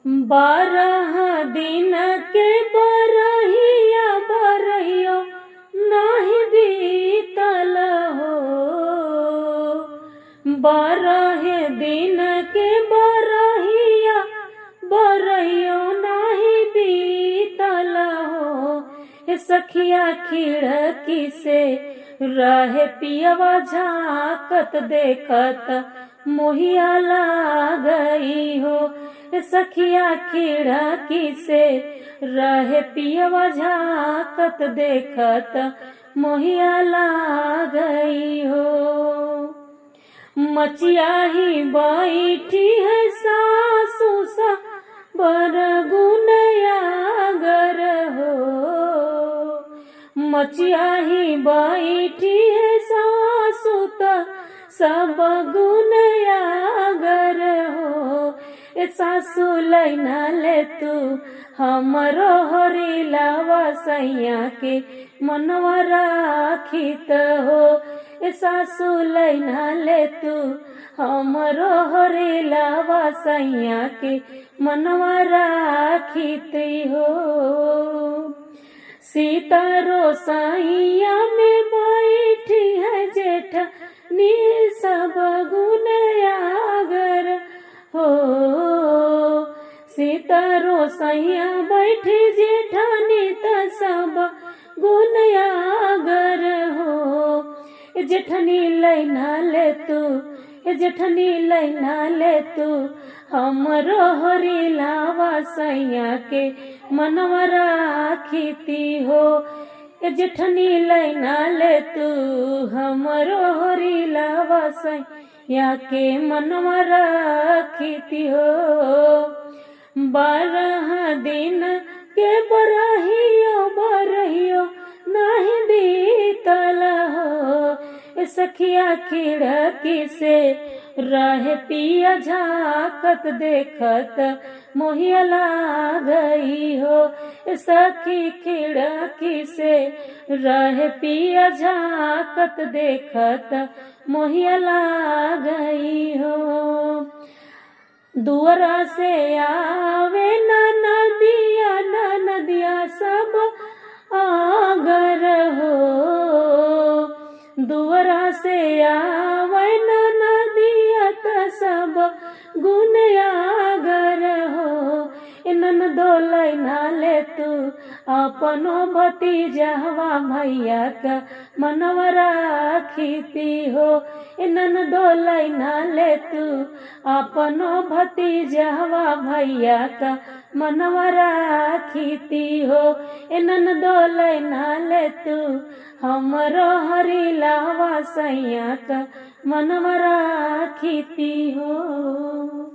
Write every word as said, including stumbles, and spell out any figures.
बारह दिन के बरहिया, बरहियो नाही बीतल हो। बारह दिन के बरहिया, बरहियो नाही बीतल हो। ए सखिया, खिड़की से रहे पियवा झाँकत, देखत मोहिया लागई हो। ए सखिया, खिड़की से रहे पियवा झाँकत, देखत मोहिया लागई हो। मचिया ही बैठी है सासु सा बर गुनयागर हो। मचिया ही बैठी है सासु त सब गुनयागर हो। ए सासु, लैना ले तू हमरो होरी लावा, सैया के मनवा राखित हो। ए सासु, लैना ले तू हमरो होरी लावा, सैया के मनवा राखित हो। सीता रोसैया में बैठी है जेठनी सब गुनयागर हो। सीता रोसैया बैठी जेठनी त सब गुनयागर हो। ए जेठनी, लैना ले तू, ए जेठनी, लैना ले तू हमरो होरी लावा, सैया के मनवा राखिती हो। ए जेठनी, लैना ले तू हमरो होरी लावा, सैया के मनवा राखिती हो। बारह दिन के बरहियो, बरहियो नाही बीतल हो। ए सखिया, खिड़की से रहे पिया झाँकत, देखत मोहिया लागई हो। ए सखी, खिड़की से रहे पिया झाँकत, देखत मोहिया लागई हो। दुअरा से आवे ननदिया, ननदिया सब आगर हो। दुअरा से आवे ननदिया त सब गुनयागर हो। ए ननदो, लैना ले तू अपनो भतीजहवा भैया का मनवा राखिती हो। ए ननदो, लैना ले तू अपनो भतीजहवा भैया का मनवा राखिती हो। ए ननदो, लैना ले तू हमरो होरी लावा, सैया का मनवा राखिती हो।